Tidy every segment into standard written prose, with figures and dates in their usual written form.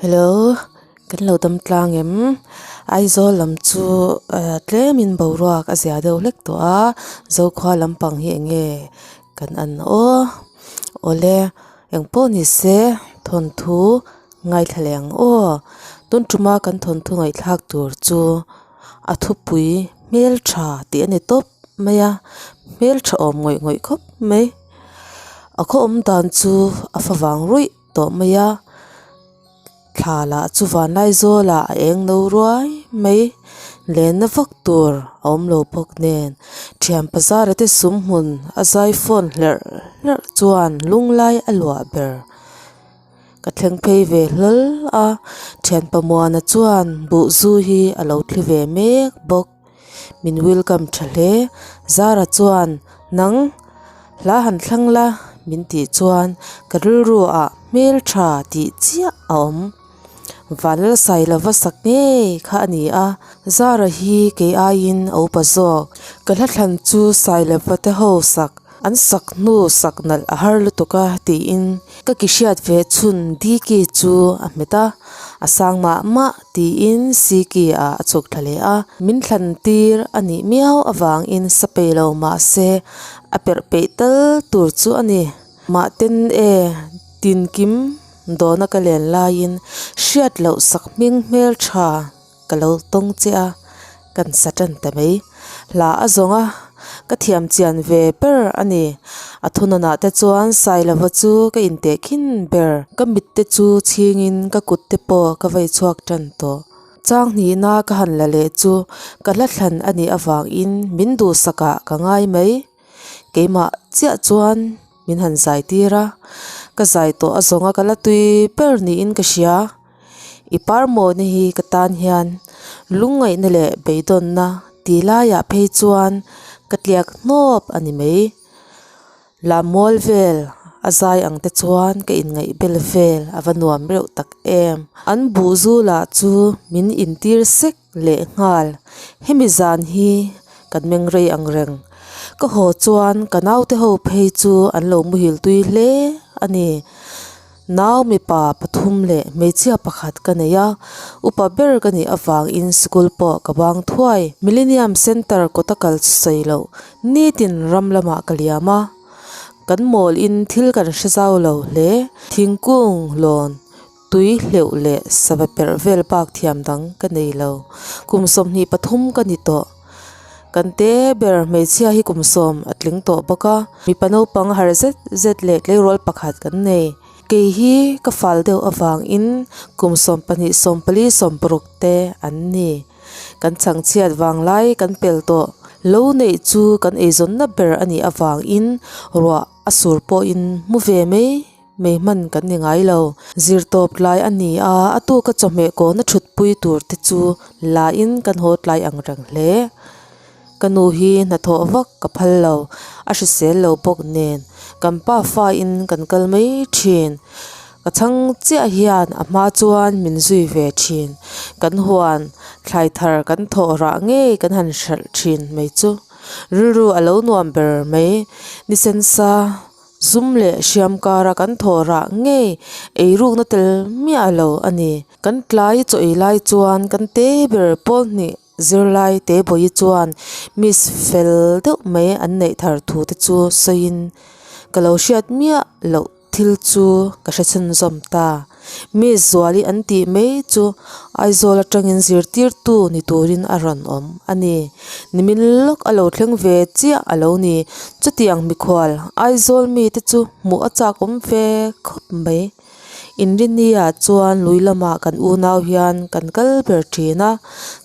Hello kan lo dam tlang em? Aizawl lam chu eh tlemin boruak a zia deuh hlek tawh a Zokhua lampang hi eng nge kan an aw awle engpawh ni se thawnthu ngaithla leh ang aw tun tuma kan thawnthu ngaihthlak tur chu a thupui hmeltha tih a ni tawp mai a hmeltha awm ngawih ngawih khawp mai a khaw awm dan chu a favang ruih tawh mai a thla lah chu vanlai zawlah a eng no ruai mai lenna vak tur a awm lo bawk nen thian bazar a te sum hmun a zai fawn hlerh hlerh chuan lung lai a luah ber. Ka thleng phei ve hlawl a, thianpa Muana chuan buh zu hi a lo thli ve mek bawk. Min welcome tha hle. Zara chuan, Nang, hla han thlang la, min tih chuan ka rilru ah hmel tha tih chiah a awm. Vanlalsai lova sak ngei kha a ni a, Zara hi kei aiin a upa zawk. Ka hla thlan chu Sailova te ho sak. An sak hnu sak nalh a har lutuk a tiin ka ki hriat ve chhun Diki chu a hmet a, a sang mah mah tiin Siki ah a chhuk thla leh a, min thlan tir a nih miau avangin sa pei lo mah se a perh peih tal tur chu a ni. Mahten e tinkim dawna ka len laiin hriat loh sak hming hmel tha Ka lo tawng che a, kan sa tan ta mai. Hla a zawng a, ka thiam chian ve ber a ni. A thunawnah te chuan Sailova chu ka inteh khin ber. Ka mit te chu chhingin ka kut te pawh ka vei chhuak tan tawh. Chang hnihna ka han la leh chu ka hla thlan a nih avangin min duhsakah ka ngai mai. Keimah chiah chuan min han zai tir a, ka zai tawh a zawng a ka la tui ber niin ka hria. I parmawna hi ka tan hian lungngaihna leh beidawnna ti laiah phei chuan ka tliak hnawp a ni mai. Lammual vel a zai ang te chuan ka inngaih bel vel a va nuam reuh tak em. An buh zu lah chu min intir sek leh nghal. Hemi zan hi kan meng rei ang reng. Ka haw chuan ka naute ho phei chu an lo muhil tui hle a ni. Nau mipa pathum leh hmeichhia pakhat ka nei a, upa ber ka nih avangin school pawh ka bang thuai. Millennium Centre kawta kal chu sawi loh, nitin ram lamah ka liam a. Kan mawl in thil kan hre zau lo hle. Thingkung, lawn, tui hleuh leh sava perh vel bak thiam dang ka nei lo. Kum 23 ka ni tawh. Kan te ber hmeichhia hi kum sawm a tling tawh bawk a, mipa naupang har zet zet leh tleirawl pakhat kan nei. Kei hi ka fal deuh avangin kum 12, 14, 16 te an ni. Kan chhangchhiat vanglai kan pel tawh. Lo neih chu kan eizawnna ber a nih avangin ruah a sur pawhin mu ve mai. Mei hman kan ni ngai lo. Zirtawp tlai a ni a, a tuka chawhmeh kawna thutpui tur te chu la in kan haw tlai ang reng hle. Ka nu hi hnathawh vak ka phal lo, a hrisel lo bawk nen kan pa fa in kan kal mai thin. Ka chhang chiah hian a hma chuan min zui ve thin. Kan huan thlai thar kan thawh rah ngei kan han hralh thin mai chu rilru a lo nuam ber mai. Ni sensa. Zum leh hriam kara kan thawh rah ngei eirukna tel miah lo a ni. Kan tlai chaw ei lai chuan kan te ber pawl hnih zirlai te bawi chuan miss fel deuh mai an neih thar thu te chu sawiin ka lo hriat miah loh thil chu ka hre chhunzawm ta. Miss Zuali an tih mai chu Aizawl atangin zirtirtu ni turin a rawn awm a ni. Nimin lawk a lo thleng ve chiah a lo ni. Chutiang mikhual Aizawl mite chu hmuh a chak awm ve khawp mai. Inrinni-ah chuan lui lamah kan unau hian kan kal ber thin a,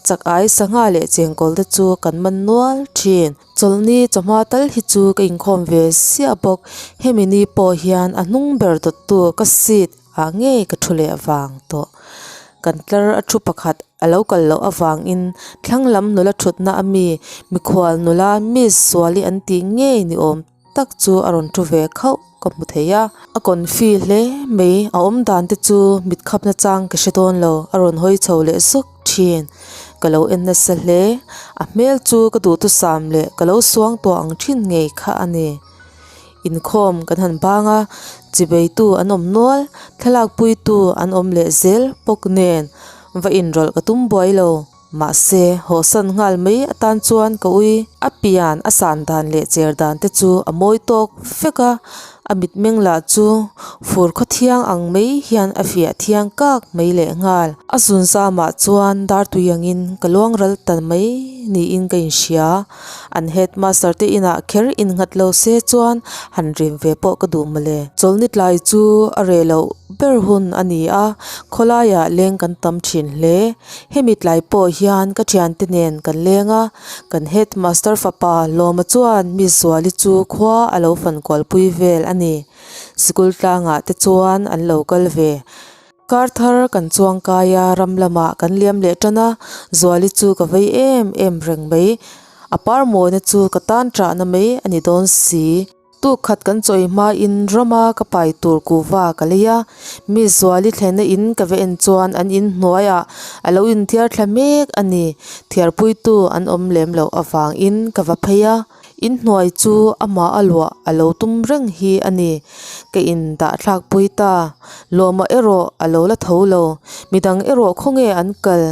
chak ai sangha leh chengkawl te chu kan man nual thin. Chawlhni chawhma tal hi chu ka inkhawm ve siah bawk. Hemi ni pawh hian a hnung ber dawttu ka seat ah ngei ka thu leh vang tawh. Kan tlar a thu pakhat a lo kal loh avangin thlang lam nula thutna a mi mikhual nula miss Zuali an tih ngei ni awm tak chu a rawn thu ve khauh ka hmu thei a. A confi hle mai a awm dan te chu mit khap na chang ka hre dawn lo a rawn hawi chho leh zuk thin. Ka lo en nasa hle a hmel chu ka duhthusam leh ka lo suang tawh ang thin ngei kha a ni. Inkhawm kan han bang a. Chibeitu an awm nual, thlalak puitu an awm leh zel bawk nen va inrawlh ka tum buai lo. Mahse, hawhsan nghal mai atan chuan ka ui. A pian a san dan leh cher dan te chu a mawi tawk vek a, a mitmeng lah chu fur khawthiang ang mai hian a fiah thiang kak mai leh nghal. A zun zamah chuan dar tui angin ka luang ral ta mai niin ka inhria. An headmaster te inah kher innghat lo se chuan han rim ve pawh ka duh mawle. Chawlhni tlai chu a reh loh ber hun a ni a, khawlaiah leng kan tam thin hle. Hemi tlai pawh hian ka thiante nen kan leng a, kan headmaster fapa Lawma chuan Miss Zuali chu khua a lo fan kualpui vel a ni. Sikul tlangah te chuan an lo kal ve. Kar thar kan chuang kai a, ram lamah kan liam leh tan a, Zuali chu ka vei em em reng mai. A par mawina chu ka tan ṭahna mai a ni dawn si. Tuk khat kan chawi hmain rama ka pai tur kuhva ka lei a, mi Zuali thlenna in ka va en chuan an in hnuaiah a lo inthiar thla mek a ni. Thiarpuitu an awm lem loh avangin ka va phei a. In hnuai chu amah a luah a lo tum reng hi a ni. Ka in dah thlak pui ta. Lawma erawh a lo la tho lo. Midang erawh khawnge an kal?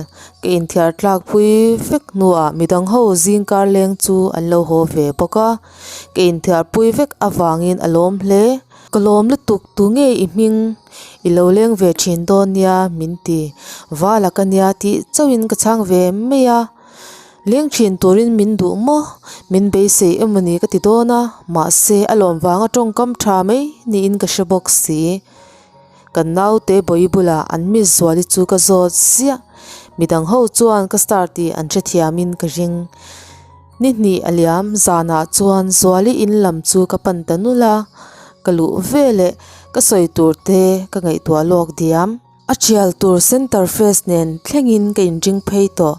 Ka inthiar tlak pui vek hnuah midang ho zingkar leng chu an lo haw ve bawk a. Ka inthiar pui vek avangin a lawm hle. Ka lawm lutuk tu nge i hming i lo leng ve thin dawn nia min ti. Vala ka nia tih chauhin ka chhang ve mai a. Leng thin turin min duh maw? Min beisei emawni ka ti dawn a, mahse a lawm vanga tawngkam tha mai niin ka hre bawk si. Kan naute bawi bulah an miss Zuali chu ka zawt ziah. Midang ho chuan ka star tih an hrethiamin ka ring. Ni hnih a liam zanah chuan Zuali in lam chu ka pan ta nulh a, ka luh veleh ka sawi tur te ka ngaihtuah lawk diam. A thial tur center face nen thlengin ka inring phei tawh.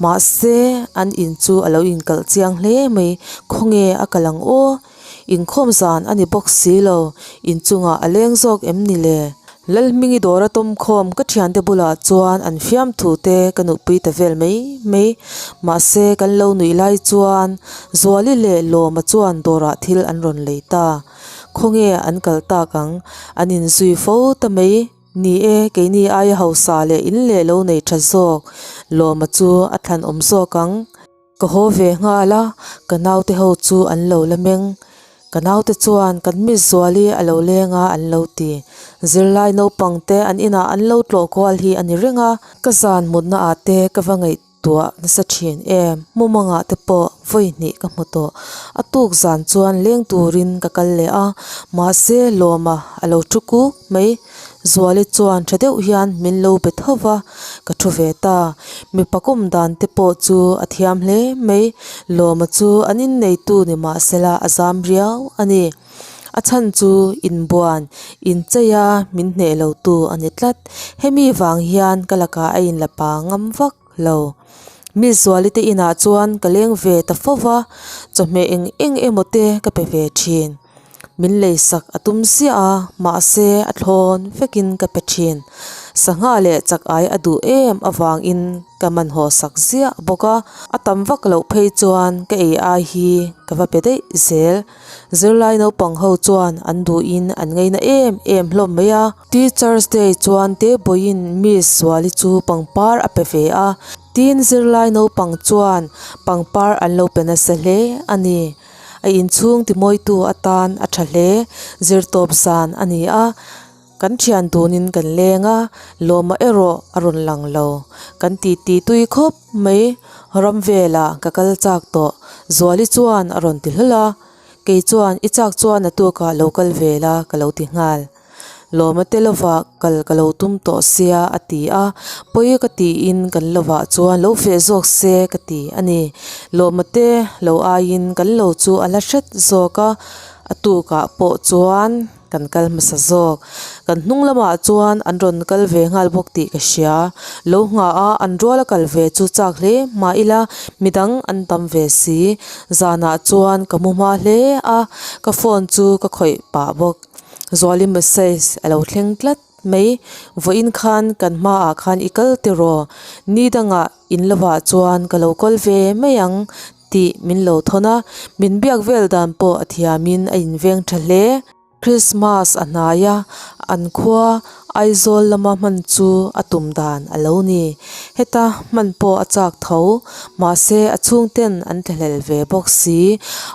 Mahse, an in chu a lo inkalh chiang hle mai. Khawnge a kal ang aw? Inkhawm zan a ni bawk si lo. Inchungah a leng zawk em ni le? Lalhmingi dawra tawmkhawm ka thiante bulah chuan an fiamthu te ka nuhpui ta vel mai mai. Mahse, kan lo nuih lai chuan Zuali leh Lawma chuan dawrah thil an rawn lei ta. Khawnge an kal tak ang? An inzui fo ta mai. Ni e, keini aia hausa leh in leh lo nei tha zawk Lawma chu a thlan awm zawk ang. Ka haw ve nghal a, ka naute ho chu an lo la meng. Ka naute chuan kan Miss Zuali a lo leng a an lo ti. Zirlai naupang te an inah an lo tlawh kual hi a ni reng a, ka zan mutna ah te ka va ngaih Tuah nasa thin em? Mumangah te pawh vawi hnih ka hmu tawh. A tuk zan chuan leng turin ka kal leh a, mahse Lawma a lo thu kuk mai. Zuali chuan tha deuh hian min lo be tho va, ka thu ve ta. Mipa kawm dan te pawh chu a thiam hle mai. Lawma chu an inneitu ni mahsela a zam riau a ni. A chhan chu inbuan, inchei a min hneh lo tu a ni tlat. Hemi vang hian ka lakah a inla pa ngam vak lo. Miss Zuali te inah chuan ka leng ve ta fo va, chawhmeh eng eng emaw te ka pe ve thin. Min leisak a tum ziah a, mahse a thlawn vekin ka pe thin. Sangha leh chak ai a duh em avangin ka man haw sak ziah bawk a, a tam vak loh phei chuan ka ei ai hi ka va pe daih zel. Zirlai naupang ho chuan an duhin an ngaina em em hlawm mai a. Teachers Day chuan Tebawiin Miss Zuali chu pangpar a pe ve a, tin zirlai naupang chuan pangpar an lo pe nasa hle a ni. A inchhung timawitu atan a tha hle, zirtawp zan a ni a. Kan thian tunin kan leng a, lawma erawh a rawn lang lo. Kan titi tui khawp mai, ram velah ka kal chak tawh, Zuali chuan a rawn ti hlawl a. Kei chuan i chak chuan a tukah lo kal ve la ka lo ti nghal. Lawma te lovah kal ka lo tum tawh sia a ti a, pawi ka tiin kan lovah chuan lo feh zawk se ka ti a ni. Lawma te lo aiin kan lo chu a la hret zawk a, a tukah pawh chuan. Kan kal hmasa zawk. Kan hnung lamah chuan an rawn kal ve nghal bawk tih ka hria. Lo nghah a, an rual a kal ve chu chak hle mah ila midang an tam ve si. Zanah chuan ka mu hma hle a, ka phone chu ka khawih pah bawk. Zuali message a lo thleng tlat mai. Vawiin khan kan hmaah khan i kal tiraw? Ni dangah in lovah chuan ka lo kawl ve mai ang tih min lo thawn a, min biak vel dan pawh a thiamin a inveng tha hle. Krismas a hnai a, an khua Aizawl lama hman chu a tum dan a lo ni. Heta hman pawh a chak tho, mahse a chhungten an thlahlel ve bawk si.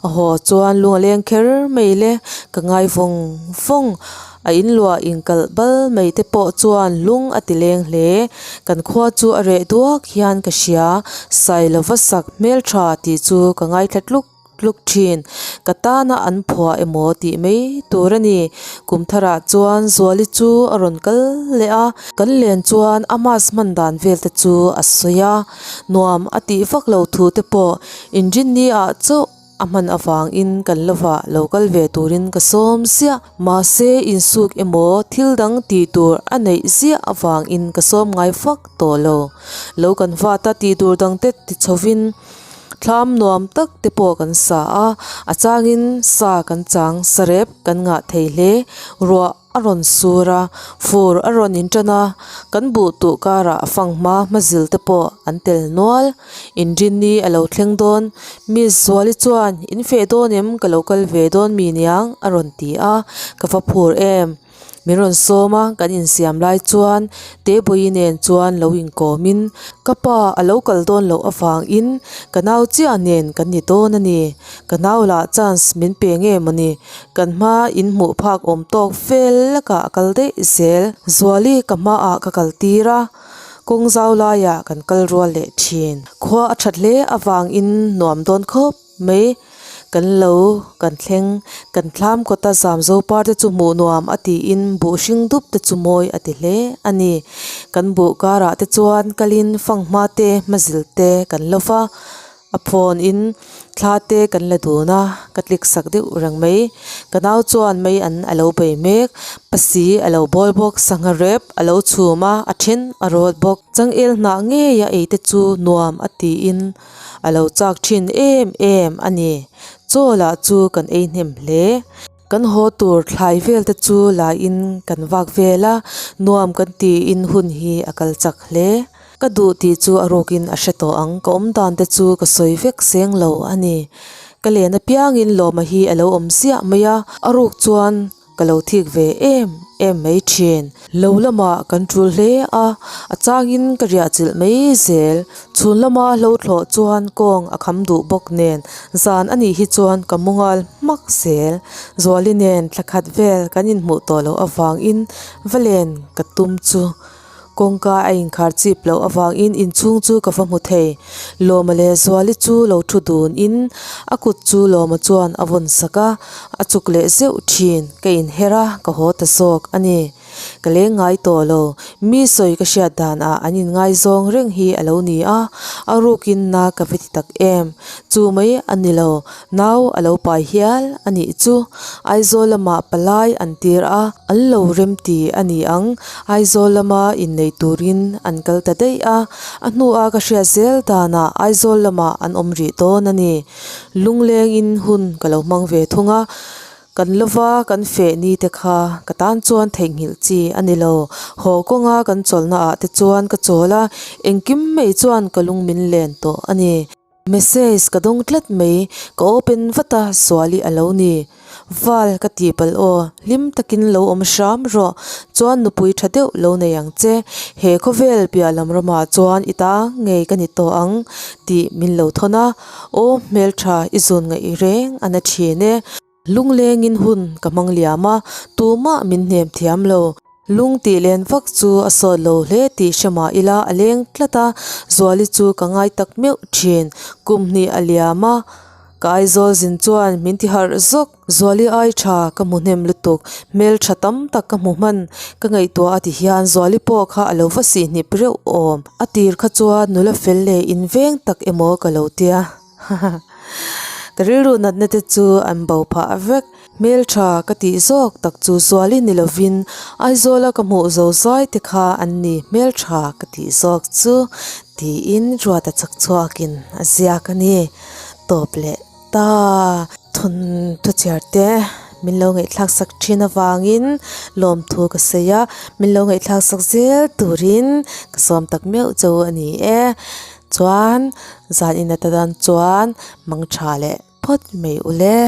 A haw chuan lung a leng kher mai le, ka ngai vawng vawng. A inluah inkalh bal mai te pawh chuan lung a ti leng hle. Kan khua chu a reh duak hian ka hria, Sailova sak hmeltha tih chu ka ngaithla tluk tluk thin. Ka tana an phuah emaw tih mai tur a ni. Kum tharah chuan Zuali chu a rawn kal leh a, kan len chuan a mask hman dan vel te chu a sawi a, nuam a tih vak lo thu te pawh inrinni ah chauh a hman avangin kan lovah lo kal ve turin ka sawm ziah. Mahse insuk emaw thil dang tih tur a neih ziah avangin ka sawm ngai fak tawh lo. Lo kan vat a tih tur dangte ti chhovin thlam nuam tak te pawh kan sa a, a changin sa kan chang sarep kan ngah thei hle. Ruah a rawn sur a, fur a rawn intan a, kan buh tuh karah a fanghma hmazil te pawh an tel nual. Inrinni a lo thleng dawn, Miss Zuali chuan in feh dawn em ka lo kal ve dawn mi niang a rawn ti a, ka va phur em. Min rawn sawm a, kan insiam lai chuan Tebawi nen chuan lo inkawmin ka pa a lo kal dawn loh avangin ka nau chiah nen kan ni dawn a ni. Ka nau lah chance min pe nge mawni, kan hma in hmuh phak awm tawk fel lakah a kal daih zel. Zuali ka hmaah ka kal tir a, kawng zau laiah kan kal rual leh thin. Khua a that hle avangin nuam dawn khawp mai. Kan lo kan thleng, kan thlam kawta zam zo par te chu hmuh nuam a tiin buh hring dup te chu mawi a ti hle a ni. Kan buh karah te chuan kalin fanghma te hmazil te kan lo va. A phone in thla te kan la dun a, ka click sak deuh reng mai. Ka nau chuan mei an a lo bei mek, pasi a lo bawl bawk, sangha rep a lo chhum a, a then a rawt bawk. Changel hnah ngei a ei te chu nuam a tiin a lo chak thin em em a ni. Chaw lah chu kan ei hnem hle. Kan haw tur thlai vel te chu la in kan vak vel a, nuam kan tiin hun hi a kal chak hle. Ka duh tih chu a rukin a hre tawh ang, ka awm dan te chu ka sawi vek seng lo a ni. Ka len apiangin Lawma hi a lo awm ziah mai a, a ruk chuan ka lo thik ve em em mai thin. Lo lamah kan tul hle a, a changin ka riah chilh mai zel. Chhun lama hlo thlawh chuan kawng a kham duh bawk nen zan a nih hi chuan ka mu nghal hmak zel. Zuali nen thla khat vel kan inhmuh tawh loh avangin va len ka tum chu. Kawngka a inkhar chip loh avangin inchhung chu ka va hmu thei. Lawma leh Zuali chu lo thu dun in a kut chu Lawma chuan a vawn sak a, a chuk leh zeuh thin. Ka inher a, ka haw ta zawk a ni. Ka leng ngai tawh lo. Mi sawi ka hriat dan ah an inngaizawng reng hi a lo ni a, a rukin na ka va ti tak em. Chu mai a ni lo. Nau a lo pai hial a nih chu. Aizawl lamah palai an tir a, an lo remti a ni ang. Aizawl lama innei turin an kal ta daih a, a hnua ka hriat zel danah Aizawl lamah an awm rih dawn a ni. Lunglengin hun ka lo hmang ve thung a, kan lova kan feh ni te kha ka tan chuan theihnghilh chi a ni lo. Haw kawnga kan chawlhna ah te chuan ka chawl a, engkim mai chuan ka lung min len tawh a ni. Message ka dawng tlat mai, ka open vat a, Suali a lo ni. Val ka tih palh aw, hlim takin lo awm hram rawh, chuan nupui tha deuh lo nei ang che, he khawvel piah lam ramah chuan i ta ngei ka ni tawh ang tih min lo thawn a, aw hmeltha i zun ngaih reng a na thin e. Lunglengin hun ka hmang liam a, tumah min hnem thiam lo. Lung tih len vak chu a sawt lo hle tih hre mah ila a leng tlat a, Zuali chu ka ngai tak meuh thin. Kum hnih a liam a, ka Aizawl zin chuan min ti harh zawk. Zuali ai tha ka hmu hnem lutuk, hmel tha tam tak ka hmu hman. Ka ngaihtuah a ti hian Zuali pawh kha a lo va sih hnip reuh awm. A tir kha chuan nula fel leh inveng tak emaw ka lo tia. Ka rilru natna te chu an bo phah vek. Hmeltha ka tih zawk tak chu Zuali ni lovin Aizawla ka hmuh zo zai te kha an ni hmeltha ka tih zawk chu tiin Ruata chak chhuakin a ziak a ni. Tawp leh ta thun thuchhiar te min lo ngaihthlak sak thin avangin lawmthu ka sawi a, min lo ngaihthlak sak zel turin ka sawm tak meuh chu a ni e. Chuan zan in ata dan chuan mangtha leh phawt mai ule.